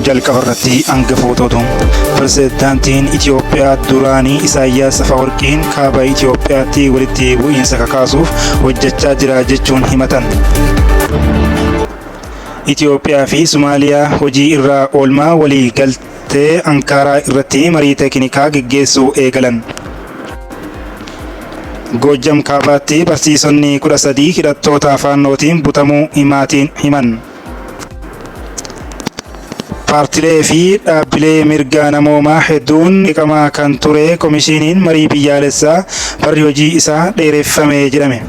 Jalqaba irratti hangafoota oduu. Pirezidaantiin Itiyoophiyaa duraanii Isaayyaas Afawarqiin kaaba Itiyoophiyaatti walitti bu'iinsa kakaasuuf hojjechaa jira jechuun himatan. Itiyoophiyaa fi Somaaliyaa hojii irraa oolmaa walii galtee Ankaaraa irratti marii teekinikaa geggeessuu eegalan. Goojjam Kaabaatti barsiisonni 13 hidhattoota Faannootiin butamuu maatiin himan. Paartilee fi dhaabbilee mirga namoomaa hedduun qeeqamaa kan ture Komishiiniin Marii Biyyaalessaa barri hojii isaa dheereffame jedhame.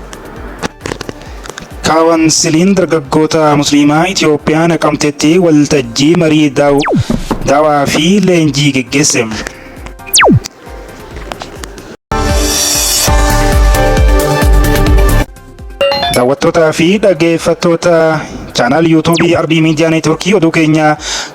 Kaawansiliin Dargaggoota Musliimaa Itiyoophiyaa Naqamteetti waltajjii marii daawaa fi leenjii geggeesse. Daawwattootaa fi dhaggeeffattoota chaanaal yuutuubii Ardii Miidiyaa Neetworkii oduu keenya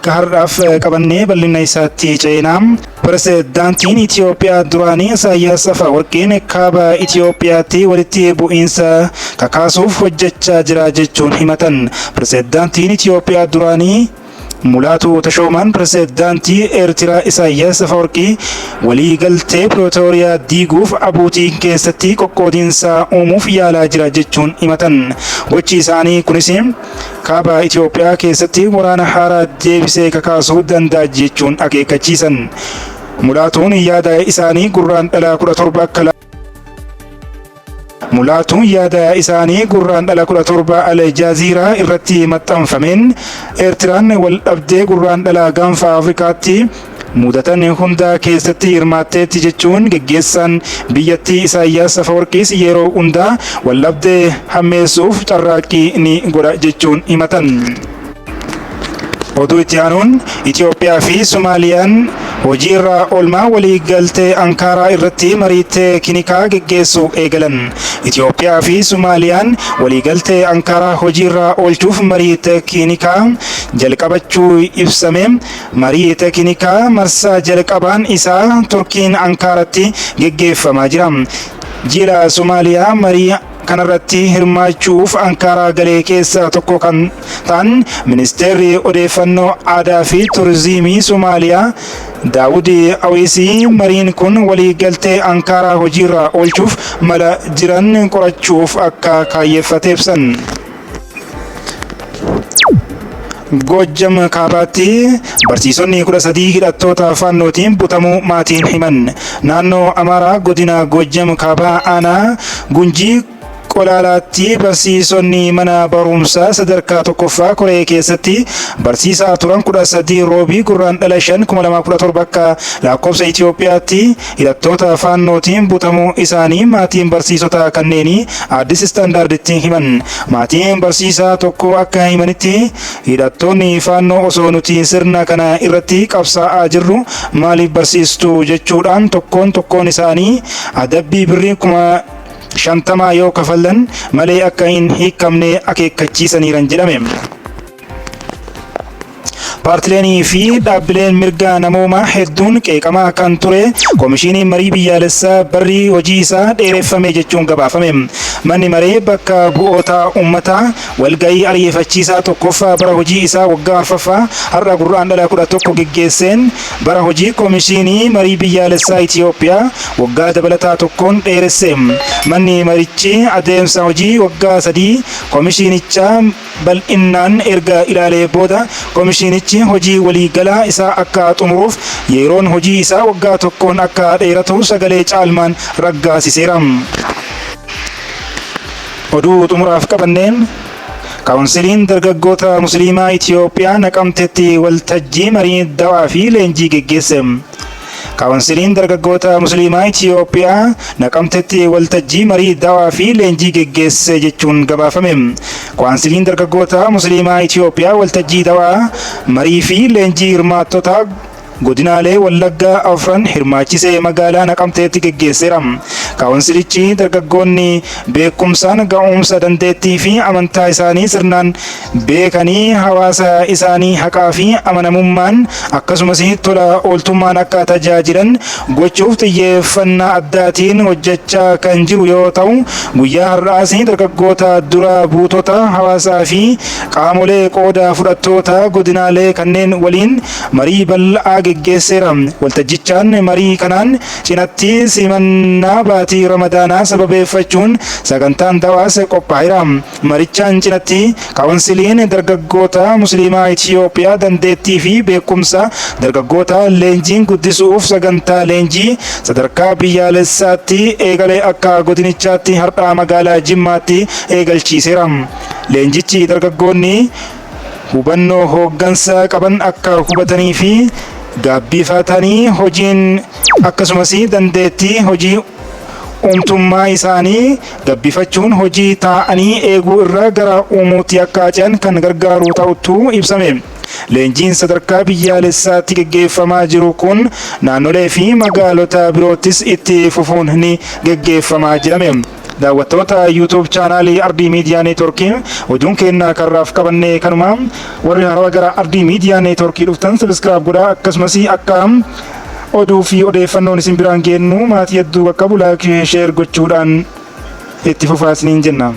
ka har'aaf qabannee bal'ina isaatti ceenaa. Pirezidaantiin Itiyoophiyaa duraanii Isaayyaas Afawarqiin kaaba Itiyoophiyaatti walitti bu'iinsa kakaasuuf hojjechaa jira jechuun himatan. Pirezidaantiin Itiyoophiyaa duraanii Mulaatuu Tashoomaan Pirezidaantii Eertiraa Isaayyaas Afawarqii walii galtee Pirootooriyaa diiguuf Abuutii keessatti qoqqoodiinsa uumuuf yaalaa jira jechuun himatan. Gochi isaanii kunis kaaba Itiyoophiyaa keessatti waraana haaraa deebisee kakaasuu danda'a jechuun akeekkachiisan. Mulaatuun yaada isaanii Gurraandhala 17 akka Mulaatuun yaada isaanii Gurraandhala 17 Al Jaaziiraa irratti maxxanfameen Eertiraan wal dhabdee Gurraandhala gaanfa Afrikaatti mudatan hunda keessatti hirmaatteetti jechuun geggeessaan biyyattii Isaayyaas Afawarqiis yeroo hundaa wal dhabdee hammeessuuf carraaqqii ni godha jechuun himatan. Oduu itti aanuun Itiyoophiyaa fi Somaaliyaan hojiirra oolmaa waliigaltee Ankaaraa irratti marii teekinikaa geggeessuu eegalan. Itiyoophiyaa fi Somaaliyaan waliigaltee Ankaaraa hojiirra oolchuuf marii teekinikaa jalqabachuu ibsame. Marii teekinikaa marsaa jalqabaan isaa Turkiin Ankaaratti geggeeffamaa jira. Jila Somaaliyaa marii kanarratti hirmaachuuf Ankaaraa galee keessaa tokko kan ta'an Ministeerri Odeeffannoo Aadaa fi Turiziimii Somaaliyaa Daawud Aweesii mariin kun waliigaltee Ankaaraa hojiirra oolchuuf mala jiran qorachuuf akka kaayyeffate ibsan. Goojjam Kaabaatti barsiisonni 13 hidhattoota Faannootiin butamuu maatiin himan. Naannoo Amaaraa godina Goojjam Kaabaa aanaa Gunjii Qolaalaatti barsiisonni mana barumsaa sadarkaa tokkoffaa Koree keessatti barsiisaa turan 13 Roobii Gurraandhala 5, 2017 akka lakkoofsa Itiyoophiyaatti hidhattoota Faannootiin butamuu isaanii maatiin barsiisota kanneenii Addis Standarditti himan. Maatiin barsiisaa tokkoo akka himanitti, hidhattoonni Faannoo osoo nuti sirna kana irratti qabsaa'aa jirru maaliif barsiistu jechuudhaan tokkoon tokkoon isaanii adabbii birrii 50,000 yoo kafallan malee akka hin hiikamne akeekkachiisaniiran jedhame. Paartileenii fi dhaabbileen mirga namoomaa hedduun qeeqamaa kan ture Komishiiniin Marii Biyyaalessaa barri hojii isaa dheereffame jechuun gabaafame. Manni Maree Bakka Bu'oota Uummataa walga'ii ariifachiisaa tokkoffaa bara hojii isaa waggaa arfaffaa har'a Gurraandhala 11 geggeesseen bara hojii Komishiinii Marii Biyyaalessaa Itiyoophiyaa waggaa dabalataa tokkoon dheeresse. Manni marichi adeemsa hojii waggaa sadii komishiinichaa bal'innaan erga ilaalee booda komishiinichi hojii waliigalaa isaa akka xumuruuf yeroon hojii isaa waggaa tokkoon akka dheeratu sagalee caalmaan raggaasiseera. Oduu xumuraaf qabanneen Kaawunsiliin Dargaggoota Musliimaa Itiyoophiyaa Naqamtetti waltajjii marii dawaa fi leenjii geggeesse. Kaawunsiliin Dargaggoota Musliimaa Itiyoophiyaa Naqamtetti waltajjii marii dawaa fi leenjii geggeesse jechuun gabaafame. Kwaansiliin Dargaggoota Musliimaa Itiyoophiyaa waltajjii dawaa, marii fi leenjii hirmaattota godinaalee Wallaggaa afran hirmaachisee magaalaa Naqamteetti geggeesseera. Kaawunsilichi dargaggoonni beekumsaan ga'umsa dandeettii fi amantaa isaanii sirnaan beekanii hawaasa isaanii haqaa fi amanamummaan akkasumas tola ooltummaan akka tajaajilan gochuuf xiyyeeffannaa addaatiin hojjechaa kan jiru yoo ta'u, guyyaa har'aas dargaggoota dura buutota hawaasaa fi qaamolee qooda fudhattoota godinaalee kanneen waliin marii bal'aa geggeesseera. Waltajjichaan marii kanaan cinatti simannaa baatii Ramadaanaa sababeeffachuun sagantaan dawaas qophaa'eera. Marichaan cinatti Kaawunsiliin Dargaggoota Musliimaa Itiyoophiyaa dandeettii fi beekumsa dargaggoota leenjiin guddisuuf sagantaa leenjii sadarkaa biyyaalessaatti eegale akka godinichaatti har'a magaalaa Jimmaatti eegalchiiseera. Leenjichi dargaggoonni hubannoo hooggansa qaban akka hubatanii fi gaabbifatanii hojiin akkasumas dandeettii hojii uumtummaa isaanii gabbifachuun hojii taa'anii eeguu irraa gara uumuutti akka ce'an kan gargaaru ta'utu ibsame. Leenjiin sadarkaa biyyaalessaatti geggeeffamaa jiru kun naannolee fi magaalota biroottis itti fufuun ni geggeeffama jedhame. Daawwattoota YouTube chaanaalii Ardii Miidiyaa Neetworkii, oduun keenya karraaf qabannee kanuma. Warri haarawaa gara Ardii Miidiyaa Neetworkii dhuftan subscribe godhaa, akkasumas akka oduu fi odeeffannoon isin biraan geennu maatii hedduu qaqqabu like, share gochuudhaan itti fufaa isiniin jenna.